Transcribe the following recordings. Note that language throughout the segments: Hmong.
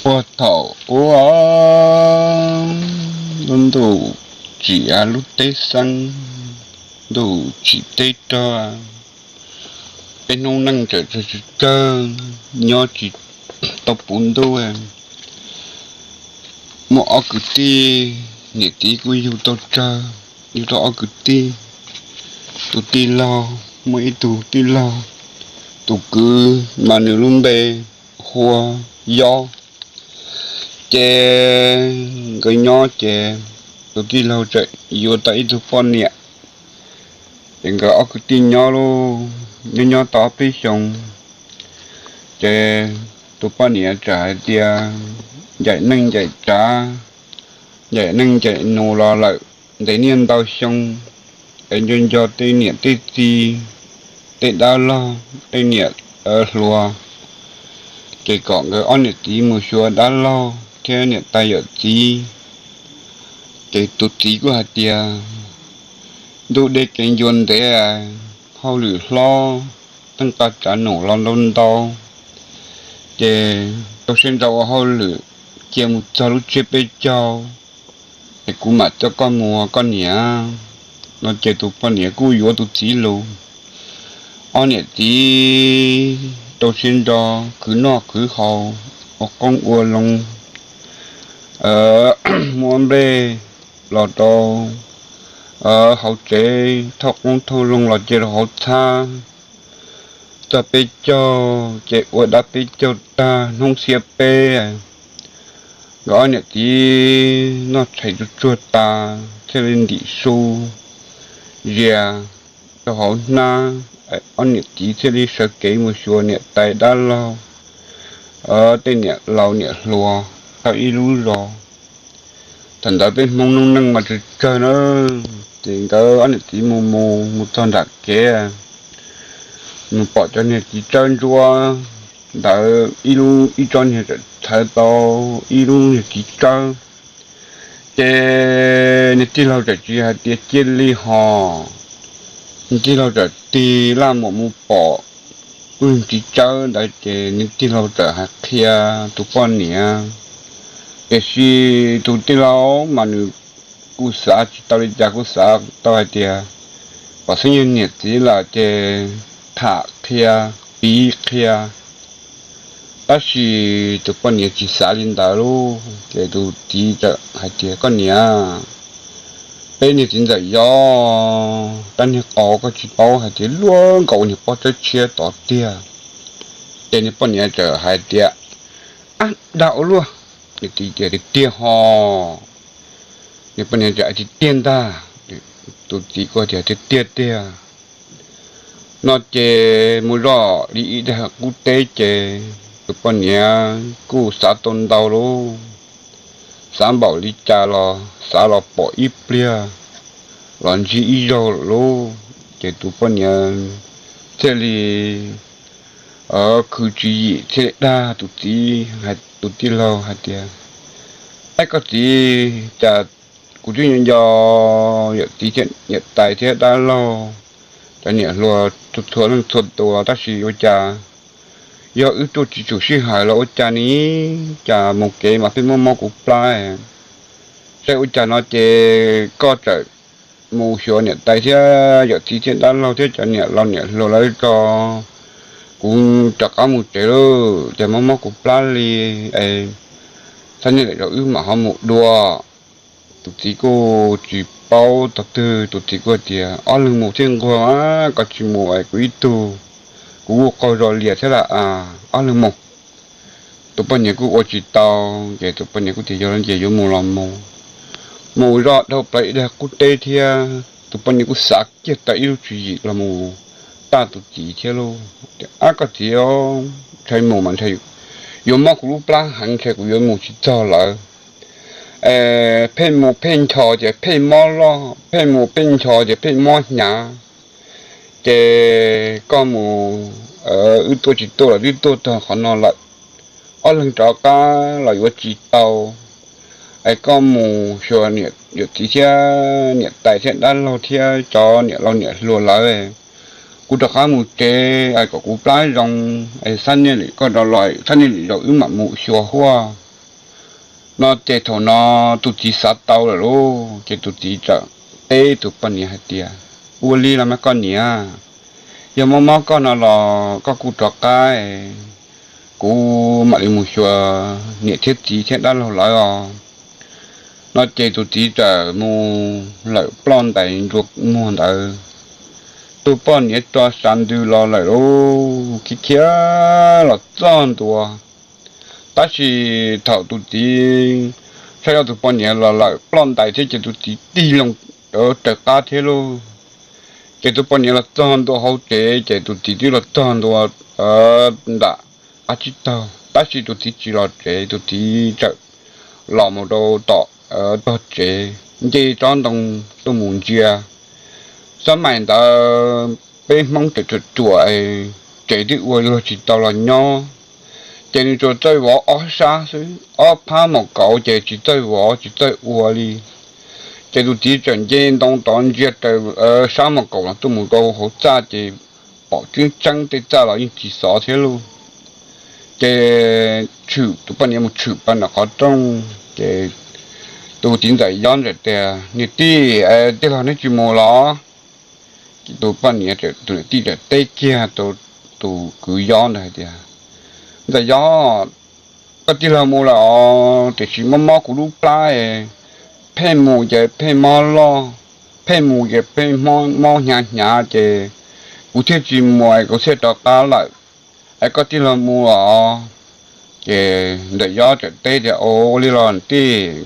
Puag thaum ub, lub ntuj tsim av lub teb xeeb, ntuj tsim teb rog, peb hnub neej tseem tsawg tsawg, nyob tsis tau puv ntuj. Muaj ob kwv tij, niam txiv kuj yug tau tsawg, yug tau ob kwv tij. Tus tij laug, muaj ib tug tij laug, tus kwv mas nws lub npe hu ua Yob. Ces nkawd nyob ces tus tij laug tseem yuav tau ib tug poj niam. Ces nkawd ob kwv tij nyob nyob nyob tau ob peb xyoos, ces tus poj niam txawm hais tias ncaim neej ncaim tsav, ncaim neej ncaim nus los lawm ntev niaj ntau xyoo, es nco nco tej niam tej txiv, tej dab laug tej niam hluas, ces kom nkawd ob niam txiv mus xyuas dab laug thiab niam tais yawm txiv. Ces tus txiv kuj hais tias ntuj deb kev ncua ntev, hauj lwm hlob, tej nqaj tsav num los ntau ntau, ces tau siab ntso ua hauj lwm cia mus txog lub tsiab peb caug, es kuv mam coj koj mus koj niam. No ces tus poj niam kuj yuav tus txiv lus, ob niam txiv rau siab ntso khwv noj khwv haus, ua qoob ua loo, muab nplej los rau hauv tsev, thauj qoob thauj loo los cia rau hauv txhab. Txog peb caug ces ua dab peb caug tag hnub xiab peb, nkawd ob niam txiv noj tshais tsuag tsuag tas thiaj li ntim su zias rau hauv hnab, ob niam txiv thiaj li sawv kev mus xyuas niam tais dab laug, tej niam laus niam hluas tau ib lub zos. Thaum ntawd peb Hmoob noob neej mas tsawg tsawg na, ces nkawd ob niam txiv mus mus mus txog nram kev, mus pom cov niag txiv tsawb ntsuab ntawd, ib lub ib tsob niag txawm txhawv tau ib lub niag txiv tsawb. Ces niag tij laug txawm tsis hais tias cia li ho, niag tij laug txawm tig laj muam mus pom lub niag txiv tsawb ntawd ces niag tij laug txawm hais qhia tus poj niam. Tiam sis tus tij laug mas nws kuj xav tsis tau li cas, kuj xav tau hais tias pom xwb yog niam txiv lawm ces tham qhia, piv qhia. Tab sis tus poj niam tsis xav li ntawd lauj, ces tus txiv txawm hais tias koj niam, peb niag txiv ntxawm yog tab niag qau, koj tsis paub hais tias luaj nkaus niag pob tsawb tshiab tod tiag. Ces niag poj niam txawm hais tias ab, dag ua luaj, niag txiv tias tiag tiag ho. Niag poj niam tias tiag tiag ntag. Tus txiv kuj tias tiag tiag tiag. No ces mus zoj li ib daig qub teb ces tus poj niam kuj xav tau ntau lauj, xav npaum li cas los xav los pom ib pliag los ntsib ib zaug lawm lauj. Ces tus poj niam thiaj li khwv tswv yim thiaj li dag tus txiv, tus tij laug hais tias, ab koj txiv, cas kuv twb nco nco yawm txiv thiab niam tais thiab dab laug, cov niam hluas txhua leej txhua tus, tab sis ua cas yog wb tuaj tsis tsum sij hawm los ua cas ne, cas mus kev mas pheej mob mob kuv plab. Saib ua cas no ces koj txawm mus xyuas niam tais thiab yawm txiv thiab dab laug thiab cov niam laus niam hluas lawv tso, kuv rov qab mus tsev lauj, ces mob mob kuv plab li. Xab niaj lwm zaus wb mam ho mus dua. Tus txiv kuj tsis paub tog twg, tus txiv kuj tias ob leeg mus thiaj nquag, koj tsis mus es kuv ib tug, kuv kuj qaug zog lias thiab lawm, ob leeg mus. Tus poj niam kuj ua tsis tau, ces tus poj niam kuj tias yog li ces yuav mus los mus. Mus zoj dhau plaws ib daig qub teb thiab, tus poj niam kuj xav kiag tau ib lub tswv yim los mus tag tus txiv thiab lauj. Ab koj txiv, ntshai mus mas ntshai yuav mob kuv lub plab heev, ntshai kuv yuav mus tsis txog lawv. Pheej mus pheej nchos ces pheej mob loj, pheej mus pheej nchos ces pheej mob hnyav. Ces koj mus, wb tuaj tsis tuaj los twb tuaj txog qhov no lawm, ob leeg rov qab los yuav tsis tau. Es koj mus xyuas yawm txiv thiab niam tais thiab dab laug thiab cov niam laus niam hluas lawv, kuv rov qab mus tsev es kom kuv plab zoo, es xab niaj lwm koj rov los, xab niaj lwm zaus wb mam mus xyuas huaj. No ces thaum no tus txiv xav tau lawm lauj, ces tus txiv txawm teb tus poj niam hais tias, ua li los mas koj niam, yog mob mob koj no los koj kuj rov qab, kuv mam li mus xyuas niam thiab txiv thiab dab laug lawv os. No ces tus txiv txawm mus lawm ploj ntais ntsua muag ntawd. Tus poj niam tso sav ntws los lawm lauj, khiav khiav los txog ntua. Tab sis thaum tus txiv saib zoj tus poj niam los lawm ploj ntais thiab ces tus txiv tig loo raws qab thiab lauj. Ces tus poj niam los txog ntua hauv tsev ces tus txiv twb los txog ntua nram qab tsib taug, tab sis tus txiv tsis los tsev, tus txiv txawm los mus rau tom tog tsev, nce tsob ntoo tuaj mus ntsia. Xab mais ntawd peb Hmoob tseem ruam ruam, tsev twb ua luag tsis tau los nyob, ces nws tsuas txawj vov ob sab xwb, ob phab mos kaum ces tsis txawj vov tsis txawj ua li. Ces tus txiv txawm nce ntoo tod ntsia raws sab mos kaum los tuaj mus rau hauv txaj ces pom tseeb tseeb tej txaj los yeej tsis xov thiab lauj. Ces tshwm tus poj niam mus tshwm plaws nram qhov rooj ces tus txiv ntxawm Yob ntawd tias, niam tij, tij laug neb tsis mus los? Ces tus poj niam, tus niam tij txawm teb kiag tus kwv Yob ntawd hais tias, ntxawm Yob, koj tij laug mus lawm os, tiam sis mob mob kuv lub plab, pheej mus ces pheej mob loj, pheej mus ces pheej mob hnyav hnyav ces kuv thiaj tsis mus, kuv thiaj rov qab lawm. Es koj tij laug mus os. Ces ntxawm Yob txawm teb tias, ua li los tij.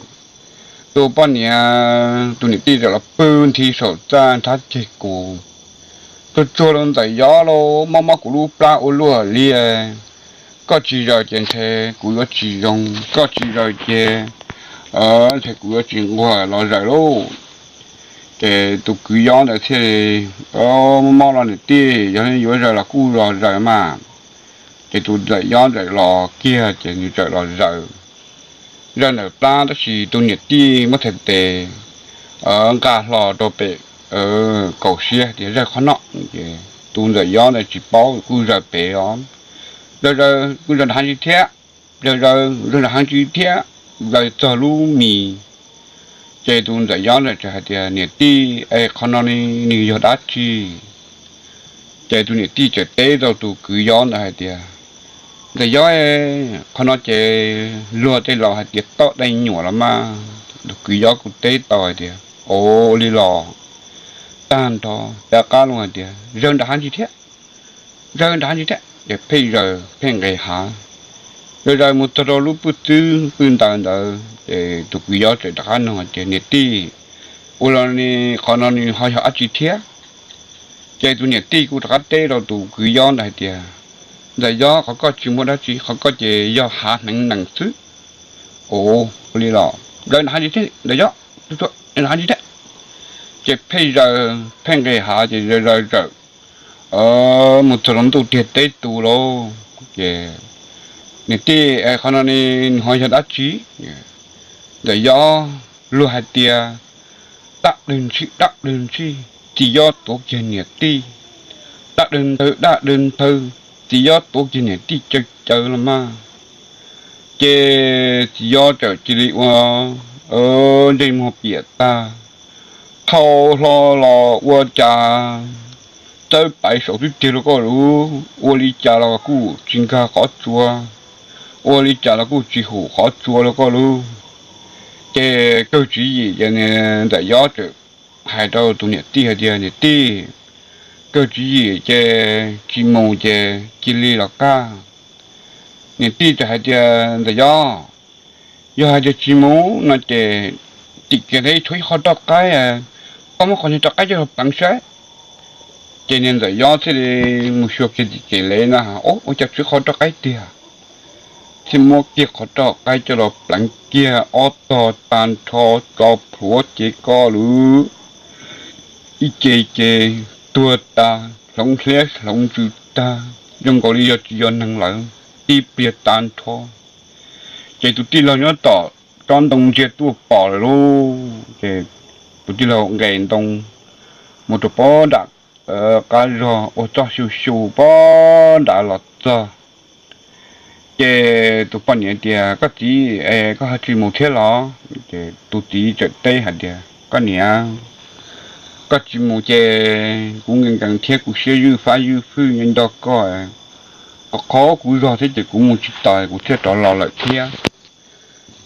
Tus poj niam, tus niam tij txawm los pw nthi saum txaj nrhab ceg kuv, tsuag tsuag rau ntxawm Yob lauj, mob mob kuv lub plab ua luaj li. Koj tsis zaws ces ntshe kuv yuav tsis zoo, koj tsis zaws ces ntshe kuv yuav tsis nquag los zaws lauj. Ces tus kwv Yob ntawd thiaj li, mob mob los niam tij, yog yuav zaws los kuj los zaws mas. Ces tus ntxawm Yob txawm los kiag ces nws txawm los zaws, zaws ntawm plab tab sis tus niam tij muab txhais tes nqa hlo rau pem kaum siab tias zaws qhov no. Ces tus ntxawm Yob ntawd tsis paub, kuj zaws pem os, zaws zaws kuj zaws nram hav ntsis thiab, zaws zaws zaws nram hav ntsis thiab, zaws txog lub mis. Ces tus ntxawm Yob ntawd txawm hais tias, niam tij, es qhov no nws yog dab tsi? Ces tus niam tij txawm teb rau tus kwv Yob ntawd hais tias, ntxawm Yob, qhov no ces luag tej laus hais tias toj dej nyuam los mas. Tus kwv Yob kuj teb tau hais tias, ua li los, tag nrho rov qab los hais tias zaws nram hav ntsis thiab, zaws nram hav ntsis thiab, ces pheej zaws pheej nqes hav, zaws zaws mus txog rau lub pwj txwb pwj ntaws ntawd. Ces tus kwv Yob txawm rov qab nug hais tias, niam tij, ua li qhov no nws ho yog dab tsi thiab? Ces tus niam tij kuj rov qab teb rau tus kwv Yob ntawd hais tias, ntxawm Yob, qhov koj tsis muaj dab tsi, qhov koj ces yog hav hneev nees xwb. Ua li los zaws nram hav ntsis thiab ntxawm Yob, zaws nram hav ntsis thiab. Ces pheej zaws pheej nqes hav ces zaws zaws txawm mus txog rau ntuj tiag teb tus lauj. Ces, niam tij, qhov no nws ho yog dab tsi? Ntxawm Yob, luag hais tias dab dwg ntshij dab dwg ntshij, txiv Yob tuav kiag niam tij, dab dwg ntawg dab dwg ntawg, txiv Yob tuav kiag niam tij caws caws los mas. Ces txiv Yob txawm cia li ua ntsej muag piam tag, thau hlo los ua cas txawb paiv saum xwb tiag lauj koj lub, ua li cas los kuj tsis nkag qhov tsua, ua li cas los kuj tsis hum qhov tsua lauj koj lub. Ces kawg tswv yim ces ntxawm Yob txawm hais rau tus niam tij hais tias, niam tij, kawg tswv yim ces tsis mus ces cia li los kaj. Niam tij txawm hais tias, ntxawm Yob, yog hais tias tsis mus no ces tim kev ntawd tshuav ib qho roj qaib, koj muab qhov niag roj qaib coj los pleev saib. Ces niag ntxawm Yob thiaj li mus xyuas kiag tim kev ntawd na, ua cas tshuav ib qho roj qaib tiag, thiaj muab kiag qhov roj qaib coj los pleev kiag ob tog tag nrho, tso plhuav ces koj lub ib ce ces tuag tas, hloov hliab hloov ntsws tag, zoo nkaus li yog tsis yog neeg lawm, tib pliag tag nrho. Ces tus tij laug nyob tom tsob ntoo ntsia tuaj pom lawm lauj. Ces tus tij laug nqes ntoo mus rau pob nram qab zog ua txoj xyu xyu pob nrad los txog. Ces tus poj niam tias, Koj txiv, koj ho tsis mus thiab los? Ces tus txiv txawm teb hais tias, Koj niam, koj tsis mus ces kuv nkees nkees thiab kuv siab ywj fab ywj fwj nyob nco koj, qhov qhov kuv zog thiab ces kuv mus tsis taus kuv thiaj rov los lawm thiab.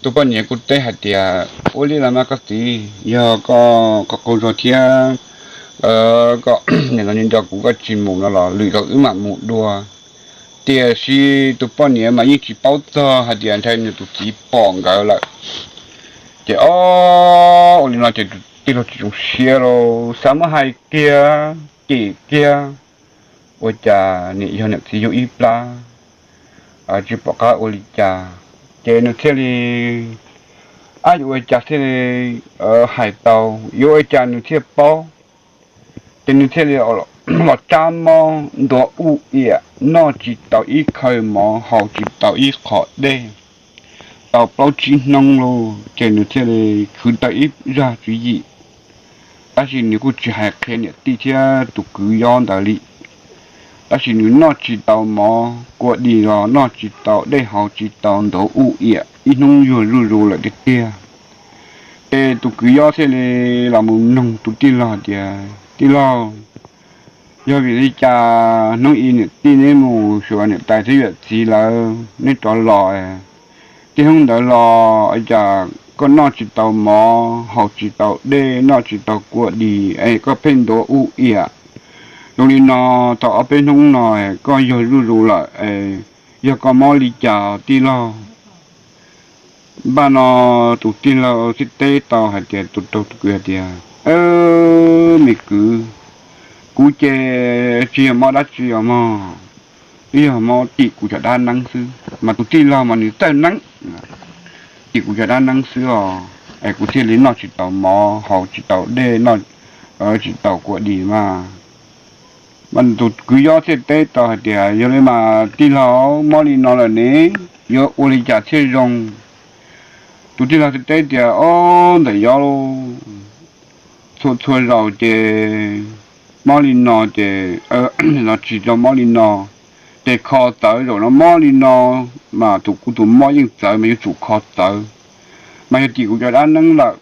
Tus poj niam kuj teb hais tias, Ua li los mas koj txiv, yog koj qaug zog thiab koj nco kuv koj tsis mus no los lwm zaus wb mam mus dua. Tiam sis tus poj niam mas yeej tsis paub txog hais tias ntshai nws tus txiv pom nkawd lawm. Ces ob ua li no ces tus tij laug tsis zoo siab los xav muab hais kiag cem kiag, ua cas niam yog niam txiv yug ib plab, tsis pom qab ua li cas. Ces nws thiaj li, ab, yuav ua cas thiaj li hais tau, yuav ua cas nws thiaj paub. Ces nws thiaj li los tsab mob ntuav ub iam, noj tsis tau ib khaw mov, haus tsis tau ib qho dej, tau plaub tsib hnub lawm ces nws thiaj li khwv tau ib zaj tswv yim. Tab sis nws kuj tsis hais qhia niam tij thiab tus kwv yob ntawd li. Tab sis nws noj tsis tau mov, kua dis los noj tsis tau, dej haus tsis tau, ntuav ub iam ib hnub yuag zuj zus lawm tiag tiag. Ces tus kwv yob thiaj li los mus noog tus tij laug tias, Tij laug, yog vim li cas hnub ib niam tij neb mus xyuas niam tais thiab yawm txiv lawv neb rov los, tib hnub ntawd los cas koj noj tsis tau mov, haus tsis tau dej, noj tsis tau kua dis es koj pheej ntuav ub iam. Zoo li no tau ob peb hnub no koj yuag zuj zus lawm, yog koj mob li cas tij laug? Npaj no tus tij laug thiaj teb tau hais tias, tus rau tus kwv hais tias, Me kwv, kuv ces tsis yog mob dab tsi os mog, twb yog mob tim kuv cov dab neeb xwb. Mas tus tij laug mas nws txawj neeb, tim kuv cov dab neeb xwb os, es kuv thiaj li noj tsis tau mov, haus tsis tau dej, noj tsis tau kua dis mas. Mas tus kwv yob thiaj teb tau hais tias, Yog li mas tij laug, mob li no lawm ne, yuav ua li cas thiaj zoo? Tus tij laug thiaj teb tias, Ob, ntxawm yob, txhua txhua zaus ces mob li no ces, no tsis tau mob li no, ces kho txawv, zaum no mob li no mas tus kuv tus mob yeej txawv mas yuav tsum kho txawv. Mas yog tim kuv cov dab neeb lawm.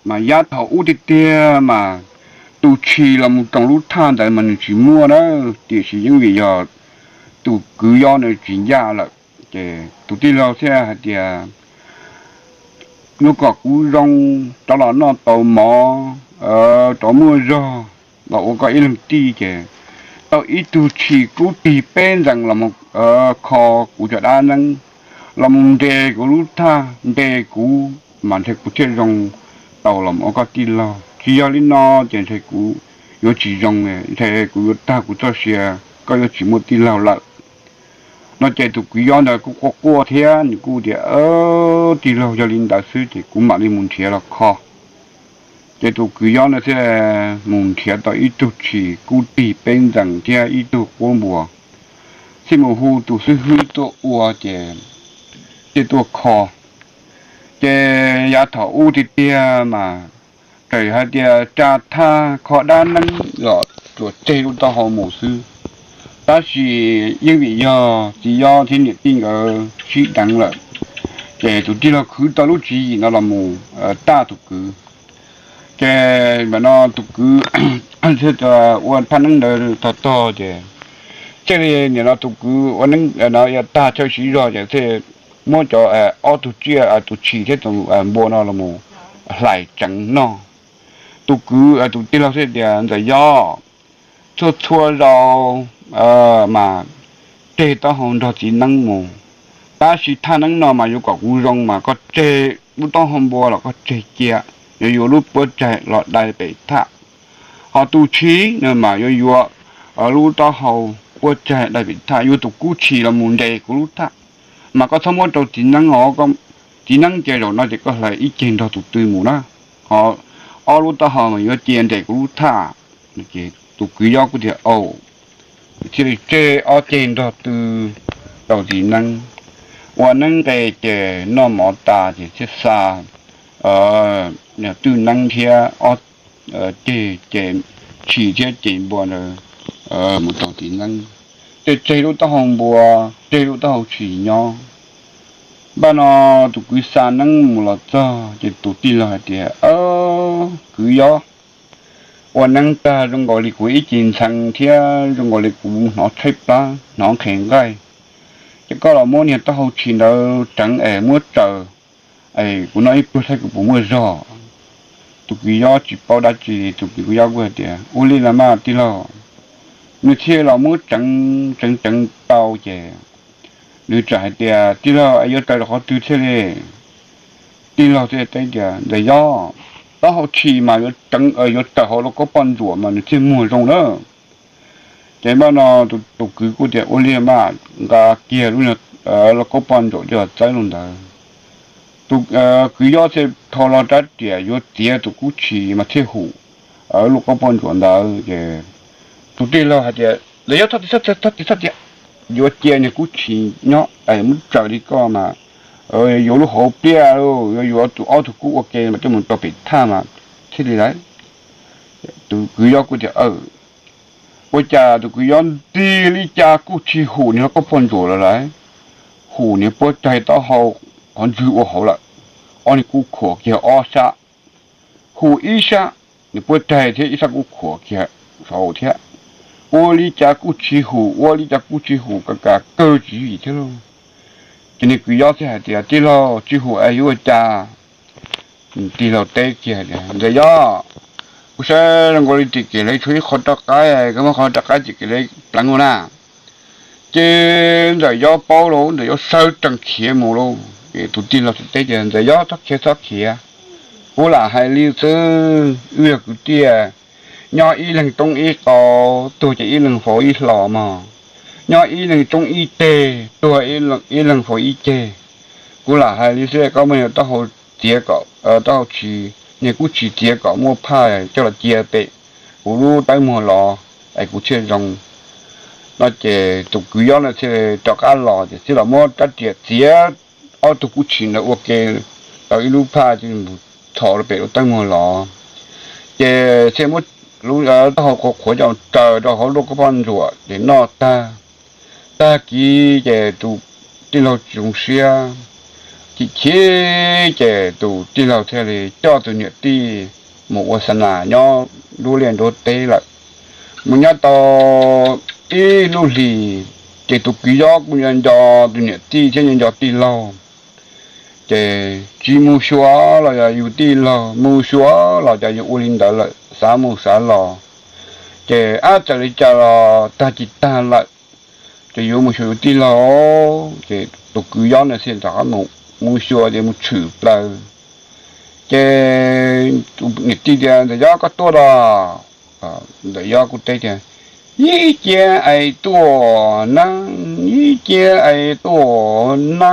Mas yav thaum ub tiag tiag mas tus tshis los mus roos lub thaj ntawd mas nws tsis muaj na, tiam sis yeej vim yog tus kwv yob nws tsis ncaj lawm. Ces tus tij laug thiaj hais tias, Yuav kom kuv zoo, rov los noj tau mov, rov muaj zog los ua koj ib leeg tij ces tau ib tug tshis kub tig peb ntxees los kho kuv cov dab neeb, los mus nres kuv lub thaj, nres kuv, mas ntshe kuv thiaj zoo tau los ua koj tij laug. Tsis yog li no ces ntshe kuv yuav tsis zoo, ntshe kuv yuav tag kuv txoj sia, koj yuav tsis muaj tij laug lawm. No ces tus kwv yob ntawd kuj quaj quaj thiab nws kuj tias, Tij laug, yog li ntawd xwb ces kuv mam li mus nrhiav los kho. Ces tus kwv yob ntawd thiaj mus nrhiav tau ib tug tshis kub tig peb ntxees thiab ib tug quab npua, thiaj mus hu tus xib hwb tuaj ua ces thiaj tuaj kho. Ces yav thaum ub tiag tiag mas txawm hais tias tsa thaj kho dab neeb los tsuas tseg lub taub hau mus xwb. Tab sis yeej vim yog txiv yob thiab niam tij nkawd sib deev lawm, ces tus tij laug khwv tau lub tswv yim no los mus taj tus kwv. Ces mam no tus kwv ua thaj neeb ntawd tog tog ces thiaj li nim no tus kwv ua neeb no tag chaw siv zog ces thiaj muab cov ob tug tsiaj, tus tshis thiab tus npua no los mus hlais tseev noj. Tus kwv, tus tij laug thiaj tias, Ntxawm yob, txhua txhua zaus mas tseg taub hau nrog txiv neeb mus, tab sis thaj neeb no mas yuav kom kuv zoo mas koj tseg lub taub hau npua los koj tseg cia, yuav yuav lub puab tsaig los dai pem thaj. Ho tus tshis no mas yuav yuav lub taub hau puab tsaig dai pem thaj, yuav tus kub tshis los mus nres kuv lub thaj. Mas koj txhob muab rau txiv neeb os, txiv neeb ces zaum no ces koj hlais ib ceg nrog tus tw mus na, ho ob lub taub hau mas yuav cia nres kuv lub thaj. Tus kwv yob kuj tias, Au. Thiaj li tseg ob ceg nrog tw rau txiv neeb. Ua neeb nqe ces noj mov tas ces thiaj xa twj neeb thiab ob ceg ces tshis thiab ces npua ntawd mus rau txiv neeb. tseg tseg lub taub hau npua, tseg lub taub hau tshis nyob. Npaj no tus kwv xa neeb mus los txog ces tus tij laug hais tias, Kwv Yob, ua neeb tag zoo nkaus li kuv ib ce ntxhee thiab zoo nkaus li kuv hnov tshaib plab hnov nqhis nqaij, ces koj los muab niag taub hau tshis ntawd tseev es muab tsaws, es kuv noj ib pluag thiab kuv puas muaj zog? Tus kwv Yob tsis paub dab tsi, tus kwv Yob kuj hais tias, Ua li los mas tij laug. Nws thiaj los muab tseev tseev tseev tau ces nws txawm hais tias, Tij laug, es yuav tsaws rau qhov twg thiaj li? Tij laug thiaj teb tias, Ntxawm Yob, taub hau tshis mas yuav tseev, yuav tsaws hauv lauj kaub poj ntsuam mas nws thiaj muag zoo na. Ces npaj no tus kwv kuj tias, Ua li mas, nqa kiag lauj kaub poj ntsuam coj los txawb lub ntawd. Tus kwv Yob thiaj rho los rab riam yuav txiav tus kub tshis mas thiaj hum lauj kaub poj ntsuam ntawd ces tus tij laug hais tias, Ntxawm Yob, txhob txiav, yuav cia niag kub tshis nyob es muab tsaws li koj mas yuav lub hauv pliaj, yuav yuav tus ob tug kub ua ke mas coj mus rau pem thaj mas thiaj li lawm. Tus kwv Yob kuj tias, Ua cas tus kwv Yob ntig li cas kuj tsis hum niag lauj kaub poj ntsuam lawm lauj. Hum niag puab tsaig taub hau qhov ntswg ua hauv lawm, ob niag kub khuam kiag ob sab. Hum ib sab, niag puab tsaig thiab ib sab kub khuam kiag saud thiab. Ua li cas kuj tsis hum, ua li cas kuj tsis hum, ka ka kawg tsis yim thiab lauj. Ces niag kwv Yob thiaj hais tias, Tij laug, tsis hum es yuav ua cas? Tij laug teb kiag tias, Ntxawm Yob, kuv saib zoo nkaus li tim kev lawv tshuav ib qho rov qab, koj muab qhov rov qab tim kev lawv pleev ua na. Ces Ntxawm Yob paub lauj, Ntxawm Yob sawv tsees khiav mus lauj. Tus tij laug thiaj teb tias, Ntxawm Yob, txhob khiav, txhob khiav. Kuv lam hais li xwb, wb yog kwv tij, nyob ib leeg roob ib qau, tuag ces ib leeg faus ib hlo mog. Nyob ib leeg roob ib ceg, tuag ib leeg faus ib ceg. Kuv lam hais li xwb, koj muab niag taub hau txiav kom, taub hau tshis, niag kub tshis txiav kom muaj phaj coj los cia pem kuv lub teeb muag los es kuv thiaj zoo. No ces tus kwv Yob no thiaj rov qab los ces thiaj los muab rab riam txiav ob tug kub tshis ntawd ua ke tau ib lub phaj ces mus txhos rau pem lub teeb muag los. Ces thiaj muab taub hau qhuav qhuav coj tsaws rau hauv lauj kaub poj ntsuam ces noj tag. Tag kis ces tus tij laug tsis zoo siab, chim chim ces tus tij laug thiaj li coj tus niam tij mus ua xa nas nyob nruab liaj nruab teb lawm. Mus nyob tau ib lub hlis, ces tus kwv Yob kuj nco nco tus niam tij thiab nco nco tij laug. Ces tsis mus xyuas los yog yus tij laug, mus xyuas los yog yus ua li ntawd lawm, xav mus xav los. Ces ab txawm li cas los tag tsis tag lawm, ces yuav mus xyuas yus tij laug. Ces tus kwv Yob no thiaj rov qab mus xyuas ces mus tshwm plaws. Ces niam tij tias, Ntxawm Yob, koj tuaj los? Ntxawm Yob kuj teb tias, Ib cia es tuaj na, ib cia es tuaj na.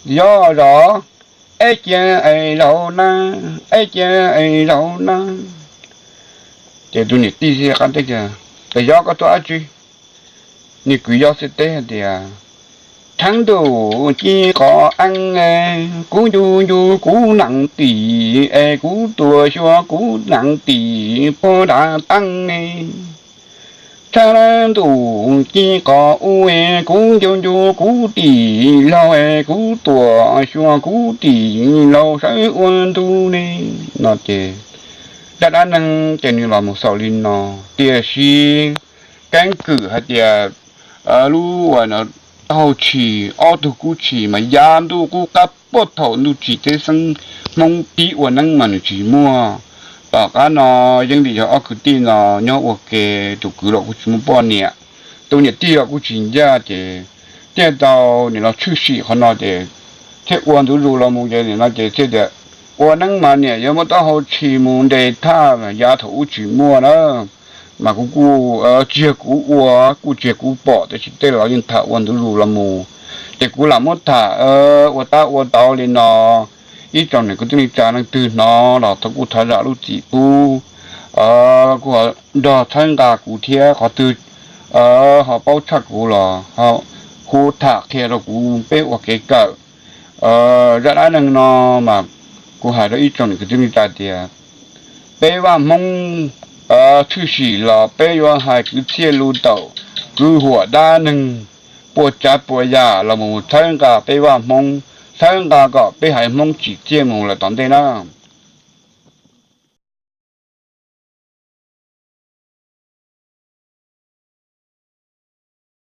Yob zos, ib cia es zaum na, ib cia es zaum na. Ces tus niam tij thiaj qab teb tias, Ntxawm Yob, koj tuaj dab tsi? Niag kwv Yob thiaj teb hais tias, Tshav ntuj ci qos eeb, kuv ncu ncu kuv nees tim es kuv tuaj xyuas kuv nees tim puag nram teeb ne. Tshav ntuj ci qos ub, kuv ncu ncu kuv tij laug, kuv tuaj xyuas kuv tij laug sawv ua ntu ne. No ces zaj dab neeg ces nws los mus xaus li no, tiam sis keeb kwm hais tias lub uas taub hau tshis, ob tug kub tshis mas yav ntuj qub qab puag thaum ntuj tsim teb xeeb, Hmoob pib ua neeb mas nws tsis muaj. Tom qab no yeej vim yog ob kwv tij no nyob ua ke, tus kwv los kuj tsis muaj poj niam, tus niam tij los kuj tsis ncaj, ces thiaj tau nim no tshwm sim qhov no ces thiaj ua ntu zus los mus ces nim no ces thiaj tias ua neeb mas niam yuav muab taub hau tshis mus nres thaj, yav thaum ub tsis muaj na. Mas kuv kuj tsis yog kuv ua, kuj tsis yog kuv pom, tiam sis tej laus yeej tham ua ntu zus los mus, ces kuv lam muab tham ua tab ua tau li no. Ib tsoom niam kwv tij neej tsa leej twg hnov los thov kuj thov zam lub txim pub, kuj nrog txhawb nqa kuv thiab, qhov twg ho paub tshaj kuv los hu tham qhia rau kuv peb ua kev kawm. Zaj dab neeg no mas kuv hais rau ib tsoom niam kwv tij neej tsa tias peb vaj Hmoob tshwm sim los peb yuav hais kwv txhiaj lus tawm, Kwv huam dab neeg puas tsav puas yam los mus txhawb nqa peb vaj Hmoob, txhawb nqa kom peb haiv Hmoob tsim txiaj mus lawm tom ntej na.